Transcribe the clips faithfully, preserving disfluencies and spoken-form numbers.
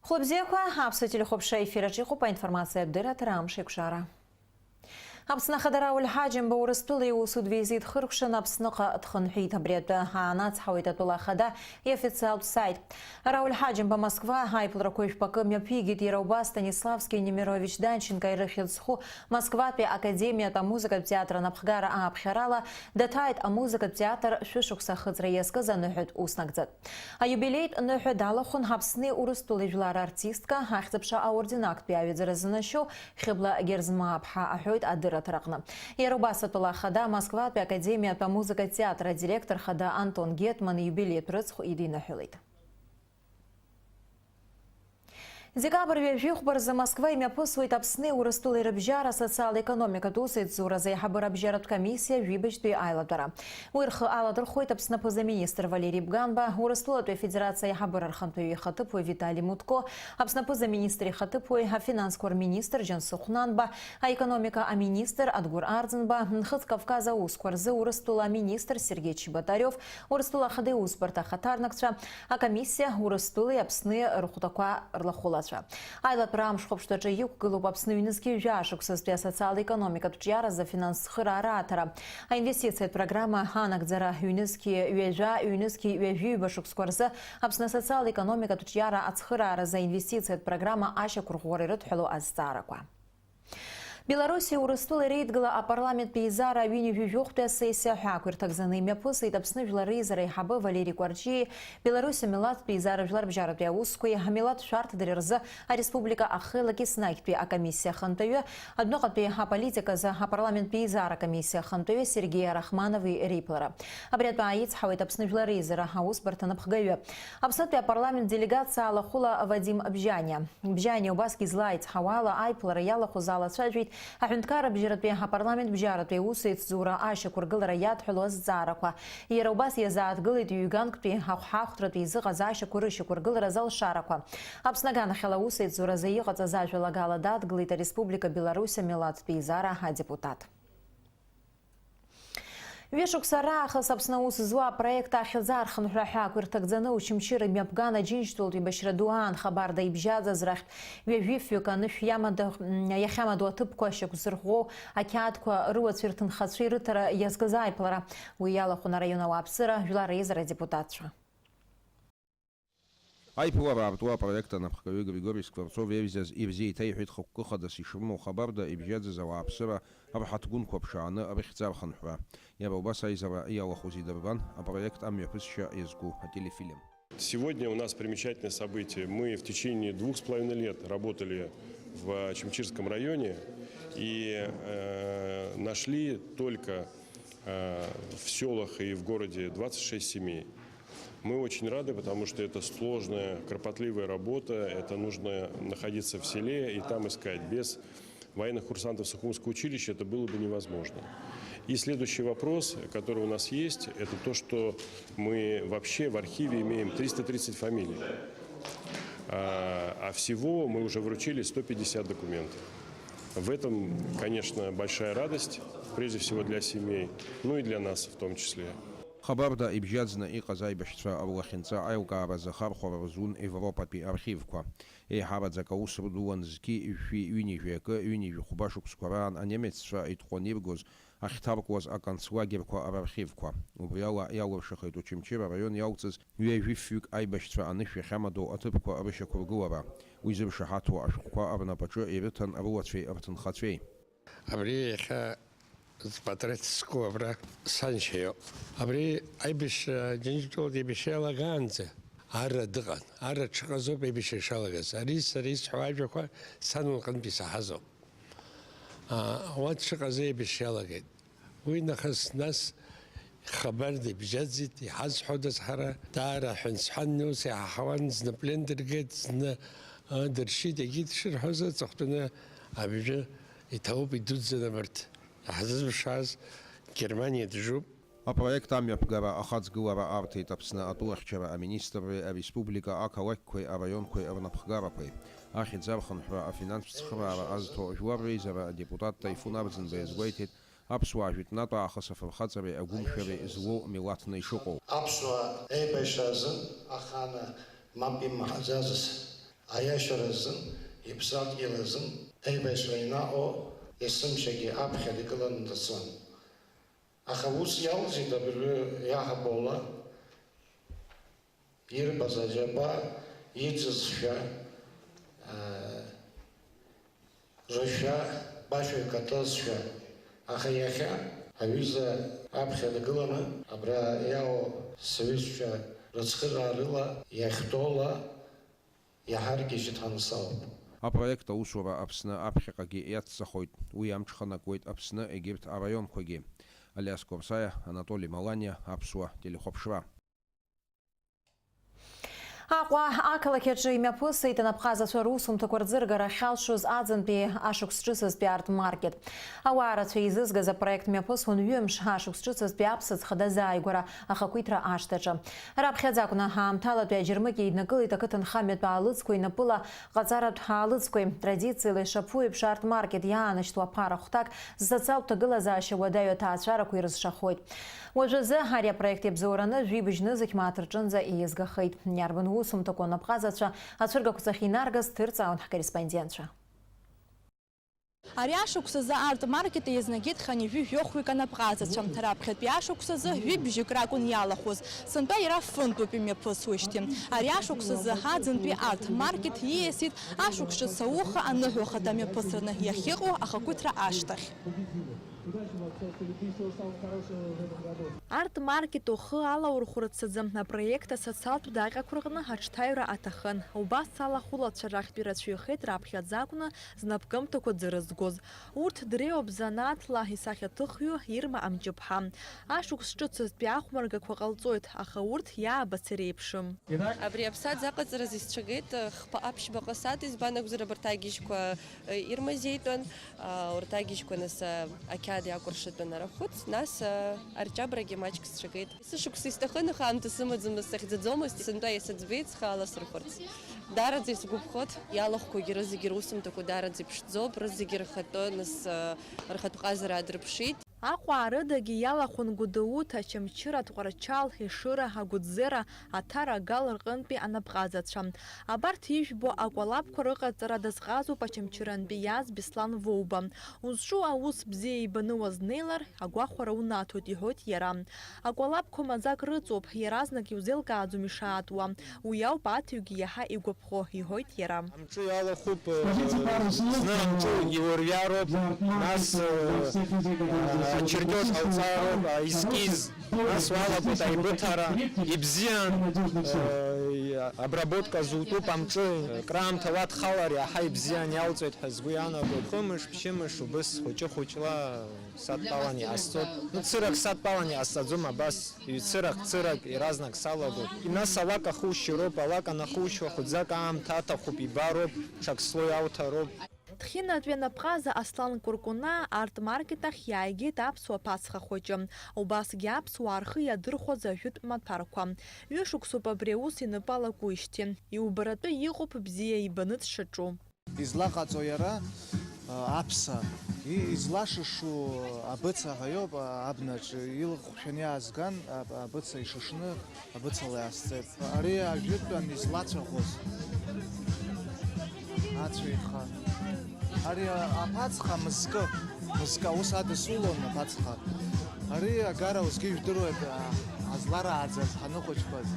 Хәлыбзиақәа, аԥсуа телехәаԥшра ефир аҿы иҟоуп аинформациатә дырраҭара Амш еиқәшара. Аԥсны Ахада Рауль Ҳаџьымба Урыстәыла иусутә визит хыркәшаны Аԥсныҟа дхынҳәит. Абри атәы ҳаанацҳауеит атәыла ахада иофициалтә саит. Рауль Ҳаџьымба Москва аиԥылрақәа жәпакы мҩаԥигеит, иара убас Станиславски Немирович Данченко ирыхьӡ зху Москватәи академиатә амузыкатә театр анапхгара ааԥхьарала даҭааит амузыкатә театр шәышықәса ахыҵра иазкыз аныҳәатә ус нагӡатә. Аиубилеитә ныҳәа далахәын Аԥсни Урыстәылеи жәлар артистка, ахьӡ-аԥша аорден актәи аҩаӡара занашьоу Хьыбла Герзмааԥҳа, аҳәоит адырраҭараҟны. Иара убас атәыла ахада Москватәи академиатә амузыкатә театр адиректор хада Антон Гетман ииубилеитә рыцхә идиныҳәалеит. Декабрь ҩажәихәба рзы Москва имҩаԥысуеит Аԥсни Урыстәылеи рыбжьара асоциал-економикатә усеицуразы аиҳабыра абжьаратә комиссиа жәибжьтәи аилатәара. Уи рхы аладырхәуеит Аԥсны аԥыза-министр Валери Бганба, Урыстәылатәи Афедерациа аиҳабыра рхантәаҩы ихаҭыԥуаҩ Витали Мутко, Аԥсны аԥыза-министр ихаҭыԥуаҩ, афинансқәа рминистр Џьансыхә Нанба, аекономика аминистр Адгәыр Арӡынба, Нхыҵ Кавказ аусқәа рзы Урыстәыла аминистр Сергеи Чеботарев, Урыстәыла Ахада Иусбарҭа ахаҭарнакцәа, акомиссиа, Урыстәылеи Аԥсни рыхәҭақәа рлахәылацәа. Аилатәара амш хәаԥштәаҿы иқәгылоуп Аԥсны ҩнызқьи жәаа шықәсазтәи асоциал-економикатә ҿиаразы афинанс цхыраара аҭара. Аинвестициатә программа анагӡара ҩнызқьи ҩажәа, ҩнызқьи ҩажәиҩба шықәсқәа рзы Аԥсны асоциал-економикатә ҿиара ацхырааразы аинвестициатә программа ашьақәырӷәӷәара ирыдҳәалоу азҵаарақәа. Белоруссиеи Урыстәылеи реидгыла апарламенттә еизара ҩынҩажәи жәохәтәи асессиа аҳәаақәа ирҭагӡаны имҩаԥысит Аԥсны Жәлар Реизара аиҳабы Валери Кәарҷиеи Беларуси амилаҭтә еизара жәларбжьаратәи аусқәеи амилаҭ шәарҭадареи рзы ареспублика ахеилак еснагьтәи акомиссиа ахантәаҩы, адәныҟатәи аполитиказы апарламенттә еизара акомиссиа ахантәаҩы Сергеи Арахманови реиԥылара. Абри атәы ааицҳауеит Аԥсны Жәлар Реизара аусбарҭа анапхгаҩы. Аԥснытәи апарламент делегациа алахәыла Вадим Бжьаниа. Бжьаниа убасгьы излааицҳауа ала, аиԥылара иалахәыз алацәажәеит аҳәынҭқарра бжьаратәи апарламент бжьаратәи аусеицӡоура ашьақәыргылара иадҳәалоу азҵаарақәа. Иара убас иазааҭгылеит ҩганктәи ахәҳахәҭратәи изыҟаз ашьақәа рышьақәыргылара залшарақәа. Аԥсны аганахьала аусеицӡоуразы иҟаҵаз ажәалагала дадгылеит ареспублика Беларусь амилаҭтә еизара адепутат. Ҩышықәса раахыс Аԥсны аус зуа апроект ахьӡ архынҳәра аҳәаақәа ирҭагӡаны Очамчыра мҩаԥган Аџьынџьтәылатә еибашьра ду аан Хабарда ибжьаӡыз рахьтә ҩажәи фҩык анышә иамада-, м, иахьамадоу аҭыԥқәа шьақәзырӷәӷәоу ақьаадқәа рыуацәеи рҭынхацәеи рыҭара иазкыз аиԥылара. Уи иалахәын араион ауааԥсыра, Жәлар Реизара адепутатцәа. Аиԥылара аартуа апроект анапхгаҩы Григори Скворцов иаҩзаз ирзеиҭеиҳәеит хықәкы хадас ишрымоу Хабарда ибжьаӡыз ауааԥсыра рҳаҭгәынқәа ԥшааны рыхьӡ архынҳәра. Иара убас аизара иалахәыз идырбан апроект амҩаԥысшьа иазку ателефильм. Сегодня у нас примечательное событие. Мы в течение двух с половиной лет работали в Очамчирском районе и, э, нашли только, э, в сёлах и в городе двадцать шесть семей. Мы очень рады, потому что это сложная, кропотливая работа, это нужно находиться в селе и там искать. Без военных курсантов Сухумского училища это было бы невозможно. И следующий вопрос, который у нас есть, это то, что мы вообще в архиве имеем триста тридцать фамилий. А, а всего мы уже вручили сто пятьдесят документов. В этом, конечно, большая радость, прежде всего для семей, ну и для нас в том числе. Хабарда ибжьаӡны иҟаз аибашьцәа рлахьынҵа аилкааразы ахархәара рзун Европатәи архивқәа. Еиҳараӡак аус рдуан зқьи жәшәи ҩынҩажәи акы, ҩынҩажәи хәба шықәсқәа раан анемеццәа итҟәан иргоз ахьҭаркуаз аконцлагерьқәа рархивқәа. Убри ала иалыршахеит Очамчыра араион иалҵыз ҩажәи фҩык аибашьцәа анышә иахьамадоу аҭыԥқәа рышьақәыргылара. Уи зыршаҳаҭу ашәҟәқәа рнапаҿы ирыҭан руацәеи рҭынхацәеи. Абри иахьа зпатреҭ зку абра саншьа иоуп. Абри аибашьра, Џьынџьтәылатә еибашьра иалагаанӡа арра дыҟан. Арра дшыҟазоуп аибашьра ишалагаз. Ари сара исҳәо ажәақәа сан лҟынтә исаҳазоуп. Аа, уа дшыҟаз аибашьра иалагеит. Уи нахыс нас Хабарда ибжьаӡит, иҳазҳәодаз ҳара, даара ҳәынҵәан ус иаҳауан, зны плен дыргеит, зны, а, дыршьит, егьи дшырҳәоз аҵыхәтәаны абжьы иҭоуп, идуӡӡан абарҭ. Иаҳзызԥшааз Германиа дыжуп. Апроект амҩаԥгара ахаҵгылара арҭеит Аԥсны атәылахьчара аминистрреи ареспублика ақалақьқәеи араионқәеи рнапхгарақәеи. Ахьӡ архынҳәра афинанстә цхыраара азҭо Жәлар Реизара адепутат Таифун Арӡынба иазгәеиҭеит, аԥсуаа жәытәнатә аахыс афырхаҵареи агәымшәареи злоу милаҭны ишыҟоу. Аԥсуаа еибашьра азын ахаана мап имаҳаӡазыз Аиашаразын, иԥсадгьылазын аибашьра инаҟьо есымшагьы аԥхьа дгыланы дцон. Аха ус иалҵит абыржәы иаҳбо ала, ирбаз аџьабаа, иӡызшәа, аа, рышәа башәа икаҭәазшәа, аха иахьа аҩыза аԥхьа дгыланы абра иаауа сҩызцәа рыцхыраарыла иахьтәоула иаҳаргьежьит ҳанасауп. Апроект аусура Аԥсны аԥхьаҟагьы иацҵахоит. Уи амҽханакуеит Аԥсны егьырҭ араионқәагьы. Алиас Қәарсаиа, Анатоли Маланиа, Аԥсуа телехәаԥшра. Аҟәа ақалақь аҿы имҩаԥысит анапҟазацәа русумҭақәа рӡыргара ахьалшоз аӡынтәи ашықәс ҿыцызтәи арт-маркет. Ауаа рацәа еизызгаз апроект мҩаԥысуан ҩымш, ашықәс ҿыцызтәи аԥсаӡ хада азааигәара ахақәиҭра ашҭаҿы. Раԥхьаӡа акәны, аамҭалатәи аџьармыкьа еиднакылеит ақыҭанхамҩатә аалыҵқәеи напыла ҟаҵаратә аалыҵқәеи. Традициала ишаԥу еиԥш, арт-маркет иаанашьҭуа аԥара хәҭак зсоциалтә ҭагылазаашьа уадаҩу аҭаацәарақәа ирызшахоит. Уажәазы ари апроект иабзоураны жәибжь нызқь мааҭ рҿынӡа еизгахеит. Иарбан усумҭақәоу анапҟазацәа ацәыргақәҵахь инаргаз дҭырҵаауан ҳкорреспондентцәа. Ари ашықәс азы арт-маркет еизнагеит хынҩажәи жәохәҩык анапҟазацәа. Раԥхьатәи ашықәс азы жәибжьык ракәын иалахәыз. Сынтәа иара фынтәоуп имҩаԥысуеижьҭеи. Ари ашықәс азы аӡынтәи арт-маркет ииасит ашықәс ҿыц ауха аныҳәа хада мҩаԥысраны иахьыҟоу ахақәиҭра ашҭахь. Арт-маркет ухы алаурхәрацы азы апроект асоциалтә даҟьақәа рҟны аҽҭаҩра аҭахын. Убас ала ахәылацәа рахьтә ирацәаҩхеит раԥхьаӡа акәны знапкымҭақәа ӡы рызгоз. Урҭ дреиуоуп занааҭла исахьаҭыхҩы Ирма Амҷыԥҳа. Ашықәс ҿыцызтәи ахәмаргақәа ҟалҵоит, аха урҭ иаабац иреиԥшым. Абри аԥсаӡ аҟаҵаразы исцәагеит, хԥа-, аԥшьбаҟа сааҭ, избан акәзар, абарҭ агьежьқәа, э, ирмазеитәын, а, урҭ агьежьқәа нас, а, ақьаад иакәыршатәын арахәыц, нас, а, арҷабрагьы маҷк сцәагеит. Сышықәса исҭахын, аха аамҭа сымаӡамызт, сахьӡаӡомызт, сынтәа иасыӡбеит схы аласырхәырц. Даараӡа исгәаԥхоит, иалахәқәагьы рызегьы русумҭақәа даараӡа иԥшӡоуп, рызегьы рхатәы, нас, а, рхатә ҟазара аадырԥшит. Аҟәа аарыдагьы иалахәын Гәдоуҭа, Очамчыра, Тҟәарчал, Ешыра, Агәыӡера, Аҭара, Агал рҟынтәи анапҟазацәа. Абарҭ ижәбо акәалаԥқәа рыҟаҵара дазҟазоуп Очамчырантәи иааз Беслан Воуба. Узҿу аус бзиа ибаны уазнеилар, агәахәара унаҭоит, иҳәоит иара. Акәалаԥқәа маӡак рыҵоуп, иаразнак иузеилкааӡом ишаатуа. Уи ауп аҭыҩгьы иаҳа игәаԥхо, иҳәоит иара. Амҿы иалахәуп, э, зны амҿы иуариароуп, нас, э, э, ачертиож ҟауҵароуп, аескиз, нас уалагоит аибыҭара, ибзиан, э, обработка зутәуп амҿы, краамҭа уадхалар иаҳа ибзиан иалҵуеит ҳәа сгәы иаанагоит. Хымш, ԥшьымш убыс хәыҷы-хәыҷла садтәалан иҟасҵоит. Ну, цырак садтәалан иҟасҵаӡом абас. Ҩ-цырак, цырак иаразнак салагоит. Нас алак ахушьароуп, алак анахушьуа хәыӡак аамҭа аҭахуп, ибароуп, ҽак слои ауҭароуп. Ҭхьынатәи анапҟаза Аслан Кәыркәанаа арт-маркет ахь иааигеит аԥсуа Ԥацха хәыҷы. Убасгьы аԥсуаа рхы иадырхәоз ажәытә маҭәарқәа. Ҩышықәсоуп абри аус инапы алакуижьҭеи. Иубаратәы иҟоуп бзиа ибаны дшаҿу. Излаҟаҵо иара, а, аԥса, и-, излашышу абыца ҳәа иоуп, а, абнаҿ илыхәшәаны иаазган, а, абыца ишышны, абыцала иаасҵеит. Ари ажәытәан излацәаӷәоз ацәеиха. Ари аԥацха мызкы, мызкы аус адысулон аԥацха. Ари агара усгьы ижәдыруеит, а, ҳазларааӡаз, ҳаныхәыҷқәаз.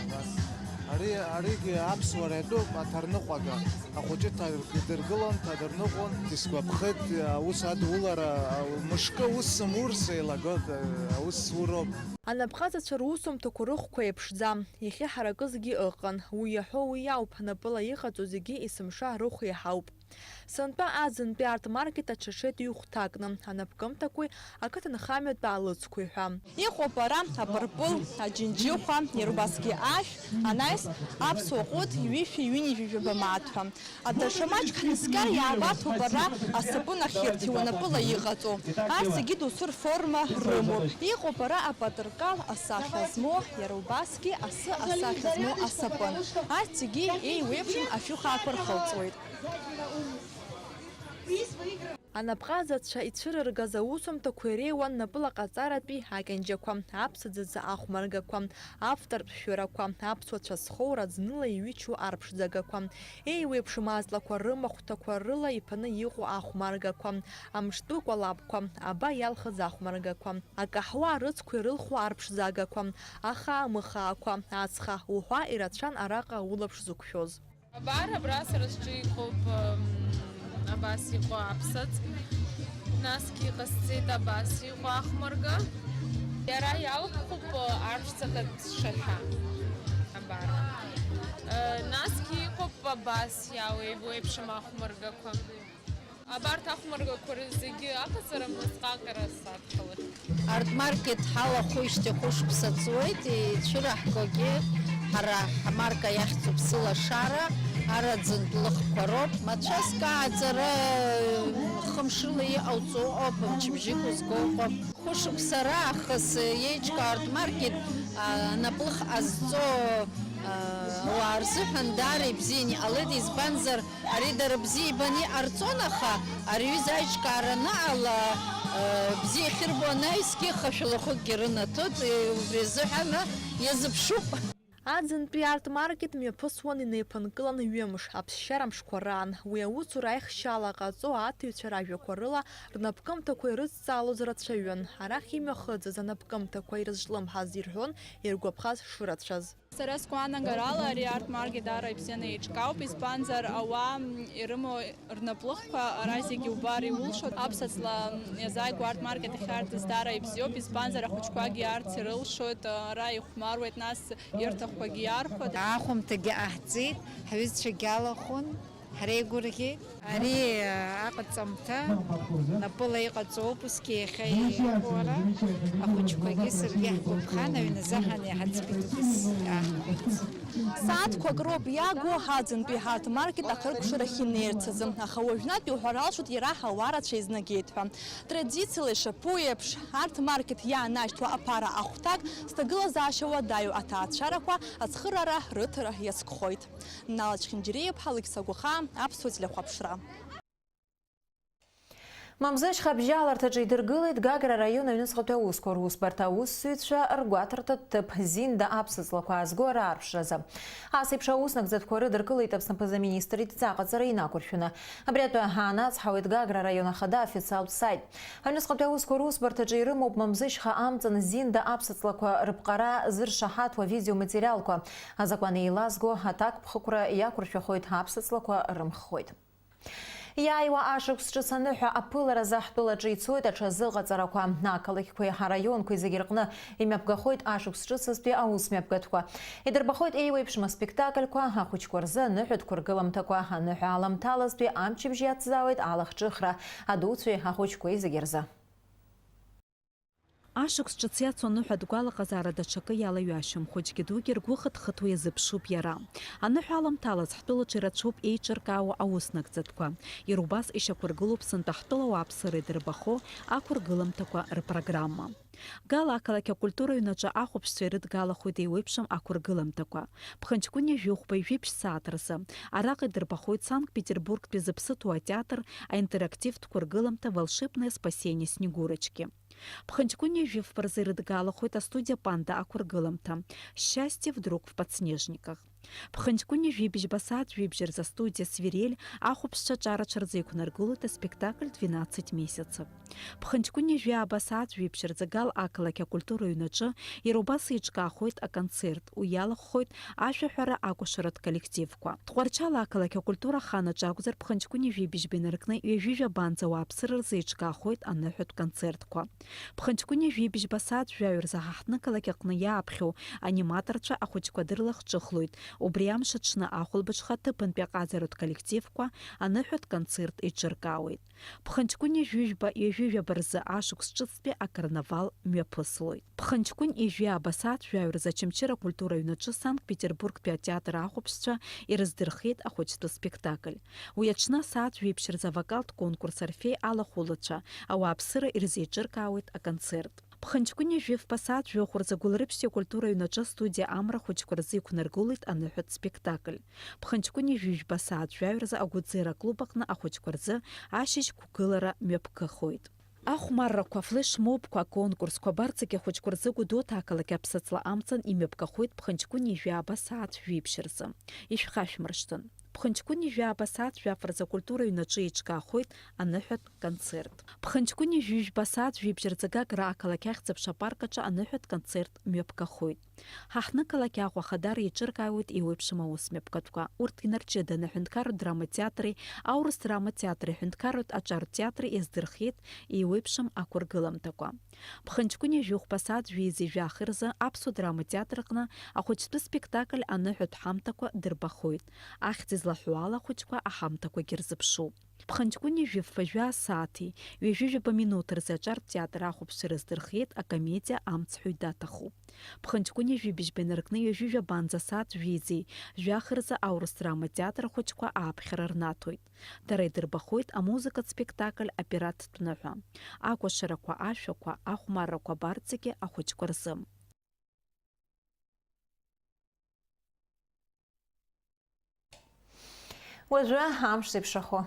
Абас. Ари, аригьы аԥсуара иатәуп, аҭарныҟәага. Ахәыҷы ҭа-, дыргылон, дҭадырныҟәон. Исгәаԥхеит, аус адулара, а, мышкы аус зымур сеилагоит, а, аус суроуп. Анапҟазацәа русумҭақәа рыхәқәа еиԥшӡам, иахьа ҳаракызгьы ыҟан. Уи иаҳәо уи ауп, напыла иҟаҵо зегьы есымша рыхә иаҳауп. Сынтәа аӡынтәи арт-маркет аҽаҽеит ҩ-хәҭакны, анапкымҭақәеи ақыҭанхамҩатә аалыҵқәеи ҳәа. Иҟоуп ара апырпыл, аџьынџьыхәа, иара убасгьы ашә, анаҩс аԥсуа ҟәыд ҩышәи ҩынҩажәи жәаба мааҭ ҳәа. Адаша маҷк ҳнаскьар иаабарҭоуп ара асапын ахьырҭиуа напыла иҟаҵоу. Арҭ зегьы доусы рформа рымоуп. Иҟоуп ара апатыркал асахьа змоу, иара убасгьы асы асахьа змоу асапын. Арҭ зегьы еиуеиԥшым ашәыхаақәа рхылҵуеит. Анапҟазацәа ицәырыргаз аусумҭақәа иреиуан напылаҟаҵаратәи акьанџьақәа, аԥсаӡаӡа ахәмаргақәа, автортә шәырақәа, аԥсуа цәа зхоу раӡныла иҩычоу арԥшӡагақәа, еиуеиԥшым аҵлақәа рымахәҭақәа рыла иԥаны иҟоу ахәмаргақәа, амҿтәы кәалаԥқәа, аба иалхыз ахәмаргақәа, акаҳуа арыцқәа ирылху арԥшӡагақәа, ахаа-мыхаақәа, ацха уҳәа ирацәан араҟа улаԥш зықәшәоз. Абар, абра сара сҿы иҟоуп, м, абас иҟоу аԥсаӡ. Насгьы иҟасҵеит абас иҟоу ахәмарга. Иара иалхуп, ы, арԥшӡаҟа дшашәа. Абар. Ы, насгьы иҟоуп абас иауеиуеиԥшым ахәмаргақәа. Абарҭ ахәмаргақәа зегьы аҟаҵара мызҟаҟара садхалоит. Art Market ҳалахәижьҭеи хәышықәса ҵуеит, ицәыраҳгогьы ҳара ҳмарка иахьӡуп сылашара, араӡынтә лыхқәа роуп. Мацәазк ааӡара хымшыла иҟауҵо ыҟоуп, мчыбжьык узго ыҟоуп. Хәышықәса раахыс еиҿкаау Art Market, а, анаплых ҟазҵо, а, ауаа рзыҳәан даара ибзианы иҟалеит, избанзар, ари дара бзиа ибаны иҟарҵон, аха ари аҩыза аиҿкаара анаҟала, а, бзиа ахьырбо анаҩсгьы хашәала хәыкгьы рынаҭоит, е, убри азыҳәан иазыԥшуп. Аӡынтәи Art Market мҩаԥысуан инеиԥынкылан ҩымш, аԥсшьара мшқәа раан. Уи аусура аихшьаала ҟаҵо аҭыҩцәа ражәақәа рыла рнапкымҭақәа ирыдҵаалоз рацәаҩын. Арахь имҩахыҵыз анапкымҭақәа ирызҿлымҳаз ирҳәон иргәаԥхаз шырацәаз. Сара сгәаанагарала, ари Art Market даара ибзианы еиҿкаауп, избанзар, ауаа ирымоу рнаплыхқәа ара зегьы убар иулшоит. Аԥсаҵла иазааигәоу Art Market ахьаартыз даара ибзиоуп, избанзар, ахәыҷқәагьы иаарц ирылшоит, ара ихәмаруеит, нас ирҭахқәагьы иаархәоит. Аахәамҭагьы ҟаҳҵеит, ҳҩызцәагьы алахәын, ҳреигәырӷьеит. Ари аҟаҵамҭа напыла иҟаҵоуп, усгьы иахьа иҟоу ара. Ахәыҷқәагьы саргьы ҳгәаԥхан, аҩны заҳан иаҳаӡбеит ус аахәамҭ. Сааҭқәак роуп иагу ҳаӡынтәи ҳарҭ маркет ахыркәшарахь инеирц азы, аха уажәнатә иуҳәар алшоит иара ҳауа рацәа изнагеит ҳәа. Традициала ишаԥу еиԥш, арҭ маркет иаанашьҭуа аԥара ахәҭак зҭагылазаашьа уадаҩу аҭаацәарақәа ацхыраара рыҭара иазкхоит. Нала Чхинџьириа-иԥҳа, Алықьса Гәахаа, Аԥсуа телехәаԥшра. Мамзышьха абжьаларҭаҿы идыргылеит Гагра араион аҩныҵҟатәи аусқәа русбарҭа аусзуҩцәа ргәаҭарҭатә ҭыԥ Зинда аԥсаҵлақәа аазго араарԥшразы. Ас еиԥш аус нагӡатәқәа рыдыркылеит Аԥсны аԥыза-министр идҵа аҟаҵара инақәыршәаны. Абри атәы ҳаанацҳауеит Гагра араион ахада афициалтә саит. Аҩныҵҟатәи аусқәа русбарҭаҿы ирымоуп Мамзышьха амҵан Зинда аԥсаҵлақәа рыԥҟара зыршаҳаҭуа видеоматериалқәа. Азакәан еилазго аҭакԥхықәра иақәыршәахоит, аԥсаҵлақәа рымххоит. Иааиуа ашықәс ҿыц аныҳәа аԥыларазы ҳтәылаҿы ицоит аҽазыҟаҵарақәа. Ақалақьқәеи ҳараионқәеи зегьы рҟны имҩаԥгахоит ашықәс ҿыцызтәи аус мҩаԥгатәқәа. Идырбахоит еиуеиԥшым аспектакльқәа, ахәыҷқәа рзы аныҳәатә қәыргыламҭақәа, аныҳәа аламҭалазтәи амчыбжь иацзаауеит алахҿыхра, адуцәеи ахәыҷқәеи зегьы рзы. Ашықәс ҿыц иацу аныҳәатә гәалаҟазаара даҽакы иалаҩашьом, хәыҷгьы дугьы ргәы хыҭхыҭуа иазыԥшуп иара. Аныҳәа аламҭалаз ҳтәылаҿы ирацәоуп еиҿыркаауа аус нагӡатәқәа. Иара убас ишьақәыргылоуп сынтәа ҳтәыла ауааԥсыра идырбахо ақәыргыламҭақәа рпрограмма. Гала ақалақь акультура ҩнаҿы ахәаԥшцәа ирыдгалахоит еиуеиԥшым ақәыргыламҭақәа. Ԥхынҷкәын ҩажәи хәба жәибжь сааҭ рзы. Араҟа идырбахоит Санкт-Петербургтәи зыԥсы ҭоу атеатр аинтерактивтә қәыргыламҭа Волшебное спасение Снегурочки. Ԥхынҷкәын ҩажәи фба рзы ирыдгалахоит астудиа Панда ақәыргыламҭа Счастье вдруг в подснежниках. Ԥхынҷкәын ҩажәи бжьба сааҭ жәибжь рзы астудиа Свирель ахәаԥшцәа аҿарацәа рзы иқәнаргылоит аспектакль Двенадцать месяцев. Ԥхынҷкәын ҩажәи ааба сааҭ жәибжь рзы Гал ақалақь акультура ҩнаҿы иара убас еиҿкаахоит аконцерт, уи иалахәхоит ашәаҳәара акәашаратә коллективқәа. Тҟәарчал ақалақь акультура аханаҿ акәзар, ԥхынҷкәын ҩажәи бжьба инаркны ҩажәи жәабанӡа ауааԥсыра рзы еиҿкаахоит аныҳәатә концертқәа. Ԥхынҷкәын ҩажәи бжьба сааҭ жәаҩа рзы ҳаҳҭны қалақь аҟны иааԥхьоу аниматорцәа ахәыҷқәа дырлахҿыхлоит, убри амш аҽны ахәылбыҽха аҭыԥантәи аҟазаратә коллективқәа аныҳәатә концерт еиҿыркаауеит. Ԥхынҷкәын ҩажәи жәба, ҩажәи жәаба рзы ашықәс ҿыцтәи акарнавал мҩаԥыслоит. Ԥхынҷкәын ҩажәи ааба сааҭ жәаҩа рзы Очамчыра акультура ҩнаҿы Санкт-Петербургтәи атеатр ахәаԥшцәа ирыздырхиеит ахәыҷтәы спектакль. Уи аҽны асааҭ жәиԥшь рзы авокалтә конкурс Орфеи алахәылацәа ауааԥсыра ирзеиҿыркаауеит аконцерт. Ԥхынҷкәыни жәафба сааҭ жәохә рзы Гәылрыԥшьтәи акультура аҩнаҿы астудиа Амра ахәыҷқәа рзы иқәнаргылеит аныҳәатә спектакль. Ԥхынҷкәыни жәаҩба сааҭ жәаҩа рзы Агәыӡера аклуб аҟны ахәыҷқәа рзы ашьыжь қәгылара мҩаԥгахоит. Ахәмаррақәа, афлешмобқәа, аконкурсқәа абарҭ зегьы ахәыҷқәа рзы Гәдоуҭа ақалақь аԥсаҵла амҵан имҩаԥгахоит Ԥхынҷкәыни жәаба сааҭ жәиԥшь рзы. Ишәхашәмыршҭын. Ԥхынҷкәыни жәаба сааҭ жәаф рзы акультура аҩнаҿы еиҿкаахоит аныҳәатә концерт. Ԥхынҷкәыни жәаҩба сааҭ жәиԥшь рзы Гагра ақалақь ахьӡ-аԥша апарк аҿы аныҳәатә концерт мҩаԥгахоит. Ҳаҳҭнықалақь Аҟәа ахадара еиҿыркааиуеит еиуеиԥшым аус мҩаԥгатәқәа. Урҭ инарҿиаданы аҳәынҭқарратә драматеатри, аурыс драматеатри, аҳәынҭқарратә аҿартә театри иаздырхиеит еиуеиԥшым ақәыргыламҭақәа. Ԥхынҷкәыни жәохә ԥасатә жәеиза жәаха рзы Аԥсуа драматеатр аҟны ахәыҷтәы спектакль аныҳәатә ҳамҭақәа дырбахоит. Ахьӡ излаҳәо ала ахәыҷқәа аҳамҭақәагьы рзыԥшуп. Ԥхынҷкәыни жәафба жәа сааҭи ҩажәижәаба минуҭ рзы аҿартә театр ахәаԥшцәа рыздырхиеит акомедиа Амцҳәаҩ даҭахуп. Ԥхынҷкәыни жәибжьба инаркны ҩажәижәабанӡа асааҭ жәеизеи жәаха рзы аурыс драматеатр ахәыҷқәа ааԥхьара рнаҭоит. Дара идырбахоит амузыкатә спектакль Апираттә ныҳәа. Акәашарақәа, ашәақәа, ахәмаррақәа абарҭ зегьы ахәыҷқәа рзы. Уажәы амш зеиԥшрахо.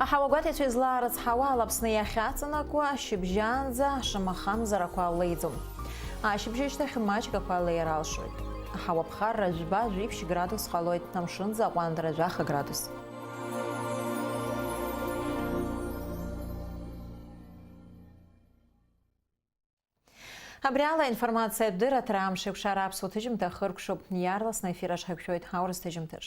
Аҳауа гәаҭаҩцәа излаарыцҳауа ала Аԥсны иахьаҵанакуа, шьыбжьаанӡа ашамахамзарақәа леиӡом. Ашьыбжьышьҭахь маҷк ақәа леир алшоит. Аҳауа ԥхарра жәба-жәиԥшь градус ҟалоит, амшынӡы аҟәандара жәаха градус. Абри ала аинформациатә дырраҭара амш еиқәшара аԥсуа ҭыжьымҭа ахыркәшоуп. Иаарласны аефир аҿы ҳаиқәшәоит аурыс ҭыжьымҭаҿ.